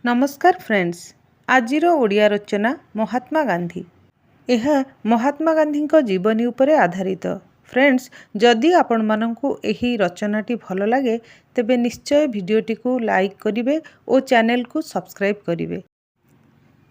ନମସ୍କାର ଫ୍ରେଣ୍ଡସ୍, ଆଜିର ଓଡ଼ିଆ ରଚନା ମହାତ୍ମା ଗାନ୍ଧୀ। ଏହା ମହାତ୍ମା ଗାନ୍ଧୀଙ୍କ ଜୀବନୀ ଉପରେ ଆଧାରିତ। ଫ୍ରେଣ୍ଡସ୍, ଯଦି ଆପଣମାନଙ୍କୁ ଏହି ରଚନାଟି ଭଲ ଲାଗେ, ତେବେ ନିଶ୍ଚୟ ଭିଡ଼ିଓଟିକୁ ଲାଇକ୍ କରିବେ ଓ ଚ୍ୟାନେଲକୁ ସବସ୍କ୍ରାଇବ୍ କରିବେ।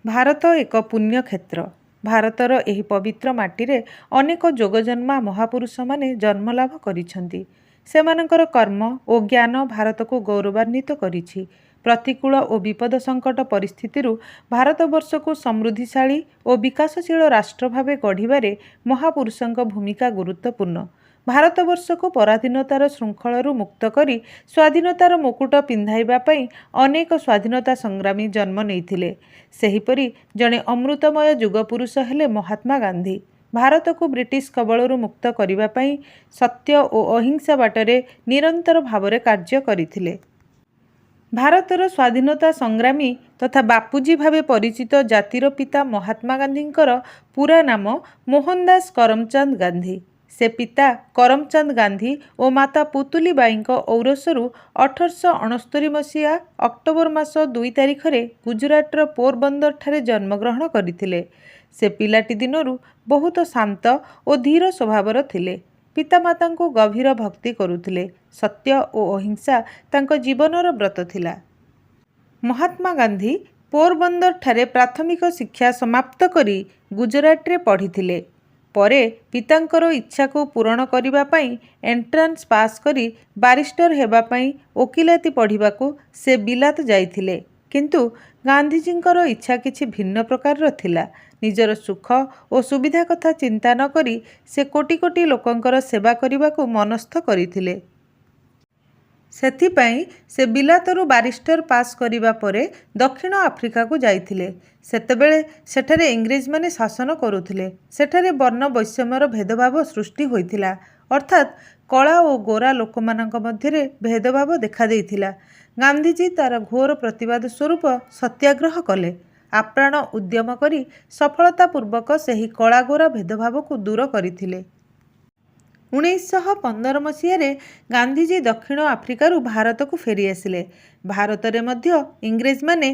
ଭାରତ ଏକ ପୁଣ୍ୟକ୍ଷେତ୍ର। ଭାରତର ଏହି ପବିତ୍ର ମାଟିରେ ଅନେକ ଯୋଗଜନ୍ମା ମହାପୁରୁଷମାନେ ଜନ୍ମଲାଭ କରିଛନ୍ତି। ସେମାନଙ୍କର କର୍ମ ଓ ଜ୍ଞାନ ଭାରତକୁ ଗୌରବାନ୍ୱିତ କରିଛି। ପ୍ରତିକୂଳ ଓ ବିପଦ ସଙ୍କଟ ପରିସ୍ଥିତିରୁ ଭାରତବର୍ଷକୁ ସମୃଦ୍ଧିଶାଳୀ ଓ ବିକାଶଶୀଳ ରାଷ୍ଟ୍ର ଭାବେ ଗଢ଼ିବାରେ ମହାପୁରୁଷଙ୍କ ଭୂମିକା ଗୁରୁତ୍ୱପୂର୍ଣ୍ଣ। ଭାରତବର୍ଷକୁ ପରାଧୀନତାର ଶୃଙ୍ଖଳରୁ ମୁକ୍ତ କରି ସ୍ୱାଧୀନତାର ମୁକୁଟ ପିନ୍ଧାଇବା ପାଇଁ ଅନେକ ସ୍ୱାଧୀନତା ସଂଗ୍ରାମୀ ଜନ୍ମ ନେଇଥିଲେ। ସେହିପରି ଜଣେ ଅମୃତମୟ ଯୁଗପୁରୁଷ ହେଲେ ମହାତ୍ମା ଗାନ୍ଧୀ। ଭାରତକୁ ବ୍ରିଟିଶ କବଳରୁ ମୁକ୍ତ କରିବା ପାଇଁ ସତ୍ୟ ଓ ଅହିଂସା ବାଟରେ ନିରନ୍ତର ଭାବରେ କାର୍ଯ୍ୟ କରିଥିଲେ। ଭାରତର ସ୍ୱାଧୀନତା ସଂଗ୍ରାମୀ ତଥା ବାପୁଜୀ ଭାବେ ପରିଚିତ ଜାତିର ପିତା ମହାତ୍ମା ଗାନ୍ଧୀଙ୍କର ପୂରା ନାମ ମୋହନଦାସ କରମଚାନ୍ଦ ଗାନ୍ଧୀ। ସେ ପିତା କରମଚାନ୍ଦ ଗାନ୍ଧୀ ଓ ମାତା ପୁତୁଲିବାଈଙ୍କ ଔରସରୁ 1869 ମସିହା ଅକ୍ଟୋବର ମାସ 2 ତାରିଖରେ ଗୁଜରାଟର ପୋରବନ୍ଦରଠାରେ ଜନ୍ମଗ୍ରହଣ କରିଥିଲେ। ସେ ପିଲାଟି ଦିନରୁ ବହୁତ ଶାନ୍ତ ଓ ଧୀର ସ୍ୱଭାବର ଥିଲେ। ପିତାମାତାଙ୍କୁ ଗଭୀର ଭକ୍ତି କରୁଥିଲେ। ସତ୍ୟ ଓ ଅହିଂସା ତାଙ୍କ ଜୀବନର ବ୍ରତ ଥିଲା। ମହାତ୍ମା ଗାନ୍ଧୀ ପୋରବନ୍ଦରଠାରେ ପ୍ରାଥମିକ ଶିକ୍ଷା ସମାପ୍ତ କରି ଗୁଜରାଟରେ ପଢ଼ିଥିଲେ। ପରେ ପିତାଙ୍କର ଇଚ୍ଛାକୁ ପୂରଣ କରିବା ପାଇଁ ଏଣ୍ଟ୍ରାନ୍ସ ପାସ୍ କରି ବାରିଷ୍ଟର ହେବା ପାଇଁ ଓକିଲାତି ପଢ଼ିବାକୁ ସେ ବିଲାତ ଯାଇଥିଲେ। କିନ୍ତୁ ଗାନ୍ଧିଜୀଙ୍କର ଇଚ୍ଛା କିଛି ଭିନ୍ନ ପ୍ରକାରର ଥିଲା। ନିଜର ସୁଖ ଓ ସୁବିଧା କଥା ଚିନ୍ତା ନ କରି ସେ କୋଟି କୋଟି ଲୋକଙ୍କର ସେବା କରିବାକୁ ମନସ୍ଥ କରିଥିଲେ। ସେଥିପାଇଁ ସେ ବିଲାତରୁ ବାରିଷ୍ଟର ପାସ୍ କରିବା ପରେ ଦକ୍ଷିଣ ଆଫ୍ରିକାକୁ ଯାଇଥିଲେ। ସେତେବେଳେ ସେଠାରେ ଇଂରେଜମାନେ ଶାସନ କରୁଥିଲେ। ସେଠାରେ ବର୍ଣ୍ଣ ବୈଷମ୍ୟର ଭେଦଭାବ ସୃଷ୍ଟି ହୋଇଥିଲା। ଅର୍ଥାତ୍ କଳା ଓ ଗୋରା ଲୋକମାନଙ୍କ ମଧ୍ୟରେ ଭେଦଭାବ ଦେଖାଦେଇଥିଲା। ଗାନ୍ଧିଜୀ ତା'ର ଘୋର ପ୍ରତିବାଦ ସ୍ୱରୂପ ସତ୍ୟାଗ୍ରହ କଲେ। ଆପ୍ରାଣ ଉଦ୍ୟମ କରି ସଫଳତାପୂର୍ବକ ସେହି କଳାଗୋରା ଭେଦଭାବକୁ ଦୂର କରିଥିଲେ। 1915 ମସିହାରେ ଗାନ୍ଧିଜୀ ଦକ୍ଷିଣ ଆଫ୍ରିକାରୁ ଭାରତକୁ ଫେରିଆସିଲେ। ଭାରତରେ ମଧ୍ୟ ଇଂରେଜମାନେ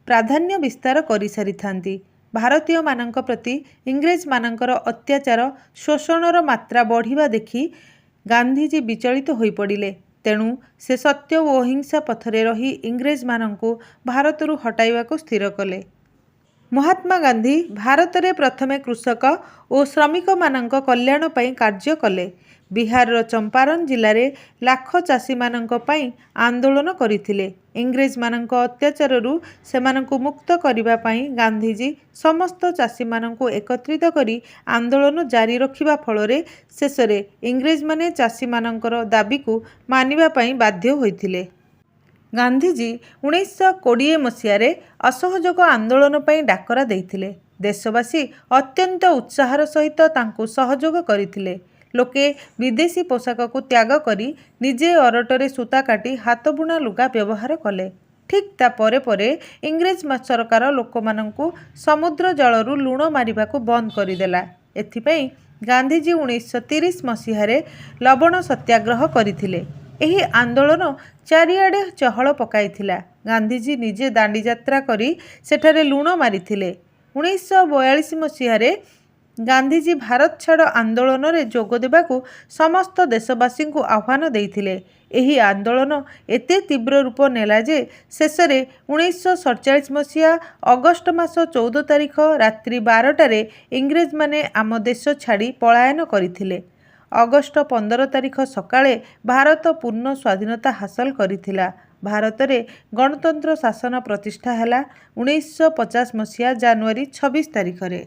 ପ୍ରାଧାନ୍ୟ ବିସ୍ତାର କରିସାରିଥାନ୍ତି। ଭାରତୀୟମାନଙ୍କ ପ୍ରତି ଇଂରେଜମାନଙ୍କର ଅତ୍ୟାଚାର, ଶୋଷଣର ମାତ୍ରା ବଢ଼ିବା ଦେଖି ଗାନ୍ଧିଜୀ ବିଚଳିତ ହୋଇପଡ଼ିଲେ। ତେଣୁ ସେ ସତ୍ୟ ଓ ଅହିଂସା ପଥରେ ରହି ଇଂରେଜମାନଙ୍କୁ ଭାରତରୁ ହଟାଇବାକୁ ସ୍ଥିର କଲେ। ମହାତ୍ମା ଗାନ୍ଧୀ ଭାରତରେ ପ୍ରଥମେ କୃଷକ ଓ ଶ୍ରମିକମାନଙ୍କ କଲ୍ୟାଣ ପାଇଁ କାର୍ଯ୍ୟ କଲେ। ବିହାରର ଚମ୍ପାରନ୍ ଜିଲ୍ଲାରେ ଲାଖ ଚାଷୀମାନଙ୍କ ପାଇଁ ଆନ୍ଦୋଳନ କରିଥିଲେ। ଇଂରେଜମାନଙ୍କ ଅତ୍ୟାଚାରରୁ ସେମାନଙ୍କୁ ମୁକ୍ତ କରିବା ପାଇଁ ଗାନ୍ଧିଜୀ ସମସ୍ତ ଚାଷୀମାନଙ୍କୁ ଏକତ୍ରିତ କରି ଆନ୍ଦୋଳନ ଜାରି ରଖିବା ଫଳରେ ଶେଷରେ ଇଂରେଜମାନେ ଚାଷୀମାନଙ୍କର ଦାବିକୁ ମାନିବା ପାଇଁ ବାଧ୍ୟ ହୋଇଥିଲେ। ଗାନ୍ଧିଜୀ 1920 ମସିହାରେ ଅସହଯୋଗ ଆନ୍ଦୋଳନ ପାଇଁ ଡାକରା ଦେଇଥିଲେ। ଦେଶବାସୀ ଅତ୍ୟନ୍ତ ଉତ୍ସାହର ସହିତ ତାଙ୍କୁ ସହଯୋଗ କରିଥିଲେ। ଲୋକେ ବିଦେଶୀ ପୋଷାକକୁ ତ୍ୟାଗ କରି ନିଜେ ଅରଟରେ ସୂତା କାଟି ହାତବୁଣା ଲୁଗା ବ୍ୟବହାର କଲେ। ଠିକ୍ ତା' ପରେ ପରେ ଇଂରେଜ ସରକାର ଲୋକମାନଙ୍କୁ ସମୁଦ୍ର ଜଳରୁ ଲୁଣ ମାରିବାକୁ ବନ୍ଦ କରିଦେଲା। ଏଥିପାଇଁ ଗାନ୍ଧିଜୀ 1930 ମସିହାରେ ଲବଣ ସତ୍ୟାଗ୍ରହ କରିଥିଲେ। ଏହି ଆନ୍ଦୋଳନ ଚାରିଆଡ଼େ ଚହଳ ପକାଇଥିଲା। ଗାନ୍ଧିଜୀ ନିଜେ ଦାଣ୍ଡିଯାତ୍ରା କରି ସେଠାରେ ଲୁଣ ମାରିଥିଲେ। 1942 ମସିହାରେ ଗାନ୍ଧିଜୀ ଭାରତ ଛାଡ଼ ଆନ୍ଦୋଳନରେ ଯୋଗ ଦେବାକୁ ସମସ୍ତ ଦେଶବାସୀଙ୍କୁ ଆହ୍ୱାନ ଦେଇଥିଲେ। ଏହି ଆନ୍ଦୋଳନ ଏତେ ତୀବ୍ର ରୂପ ନେଲା ଯେ ଶେଷରେ 1947 ମସିହା ଅଗଷ୍ଟ ମାସ 14 ତାରିଖ ରାତ୍ରି 12ଟାରେ ଇଂରେଜମାନେ ଆମ ଦେଶ ଛାଡ଼ି ପଳାୟନ କରିଥିଲେ। ଅଗଷ୍ଟ 15 ତାରିଖ ସକାଳେ ଭାରତ ପୂର୍ଣ୍ଣ ସ୍ୱାଧୀନତା ହାସଲ କରିଥିଲା। ଭାରତରେ ଗଣତନ୍ତ୍ର ଶାସନ ପ୍ରତିଷ୍ଠା ହେଲା 1950 ମସିହା ଜାନୁଆରୀ 26 ତାରିଖରେ।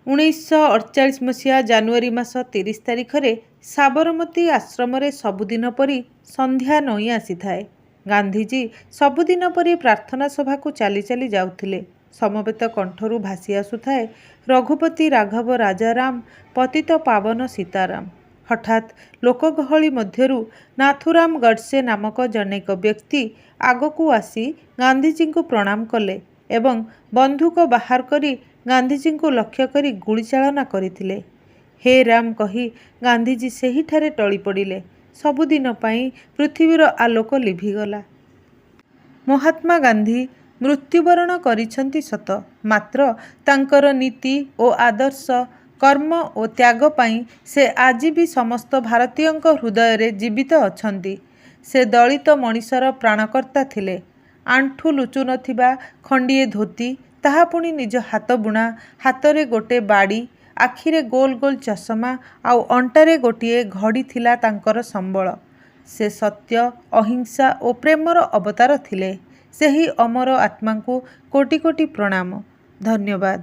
1948 ମସିହା ଜାନୁଆରୀ ମାସ 30 ତାରିଖରେ ସାବରମତୀ ଆଶ୍ରମରେ ସବୁଦିନ ପରି ସନ୍ଧ୍ୟା ନଇଁ ଆସିଥାଏ। ଗାନ୍ଧିଜୀ ସବୁଦିନ ପରି ପ୍ରାର୍ଥନା ସଭାକୁ ଚାଲି ଚାଲି ଯାଉଥିଲେ। ସମବେତ କଣ୍ଠରୁ ଭାସି ଆସୁଥାଏ, ରଘୁପତି ରାଘବ ରାଜାରାମ, ପତିତ ପାବନ ସୀତାରାମ। ହଠାତ୍ ଲୋକଗହଳି ମଧ୍ୟରୁ ନାଥୁରାମ ଗଡ଼ସେ ନାମକ ଜନୈକ ବ୍ୟକ୍ତି ଆଗକୁ ଆସି ଗାନ୍ଧିଜୀଙ୍କୁ ପ୍ରଣାମ କଲେ ଏବଂ ବନ୍ଧୁକ ବାହାର କରି ଗାନ୍ଧିଜୀଙ୍କୁ ଲକ୍ଷ୍ୟ କରି ଗୁଳିଚାଳନା କରିଥିଲେ। ହେ ରାମ କହି ଗାନ୍ଧିଜୀ ସେହିଠାରେ ଟଳି ପଡ଼ିଲେ। ସବୁଦିନ ପାଇଁ ପୃଥିବୀର ଆଲୋକ ଲିଭିଗଲା। ମହାତ୍ମା ଗାନ୍ଧୀ ମୃତ୍ୟୁବରଣ କରିଛନ୍ତି ସତ, ମାତ୍ର ତାଙ୍କର ନୀତି ଓ ଆଦର୍ଶ, କର୍ମ ଓ ତ୍ୟାଗ ପାଇଁ ସେ ଆଜି ବି ସମସ୍ତ ଭାରତୀୟଙ୍କ ହୃଦୟରେ ଜୀବିତ ଅଛନ୍ତି। ସେ ଦଳିତ ମଣିଷର ପ୍ରାଣକର୍ତ୍ତା ଥିଲେ। ଆଣ୍ଠୁ ଲୁଚୁନଥିବା ଖଣ୍ଡିଏ ଧୋତି, ତାହା ପୁଣି ନିଜ ହାତବୁଣା, ହାତରେ ଗୋଟେ ବାଡ଼ି, ଆଖିରେ ଗୋଲ ଗୋଲ ଚଷମା ଆଉ ଅଣ୍ଟାରେ ଗୋଟିଏ ଘଡ଼ି ଥିଲା ତାଙ୍କର ସମ୍ବଳ। ସେ ସତ୍ୟ, ଅହିଂସା ଓ ପ୍ରେମର ଅବତାର ଥିଲେ। ସେହି ଅମର ଆତ୍ମାଙ୍କୁ କୋଟି କୋଟି ପ୍ରଣାମ। ଧନ୍ୟବାଦ।